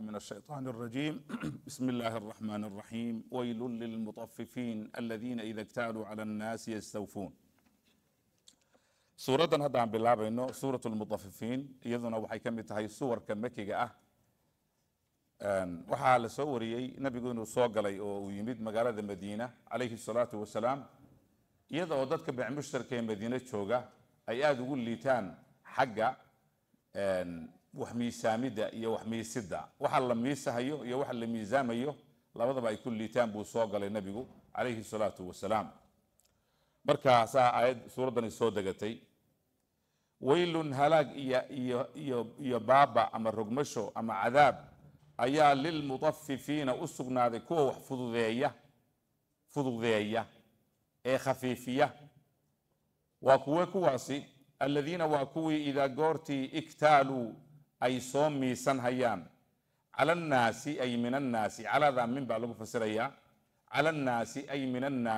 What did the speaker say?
من الشيطان الرجيم. بسم الله الرحمن الرحيم. ويل للمطففين الذين إذا اكتالوا على الناس يستوفون. Suuraddan hadda aan bilaabayno, Suurat Lmutafifiin, iyaduna waxay ka mid tahay suwarka makiga ah. Waxaa la soo wariyey nabigu inuu soo galay oo uu yimid magaalada Madiina calayhi salaatu wasalaam, iyada oo dadka beecmushtarka ee Madiine jooga ay aada ugu liitaan xagga wax miisaamidda iyo wax miisidda. Waxa la miisahayo iyo waxa la miisaamayo labadaba ay ku liitaan buu soo galay nabigu calayhi salaatu wasalaam. Markaasaa aayad suuraddani soo degatay. Weylun, halaag iyo baaba ama rogmasho ama cadaab ayaa lilmutafifiina u sugnaaday, kuwa wax fududeeya, fududeeya ee khafiifiya. Waa kuwe kuwaasi? Aladiina, waa kuwii, idaa goortii, iktaaluu, ay soo miisan hayaan, cala annaasi ay min annaasi, caladaa min baa lagu fasirayaa, cala annaasi ay min annaasi.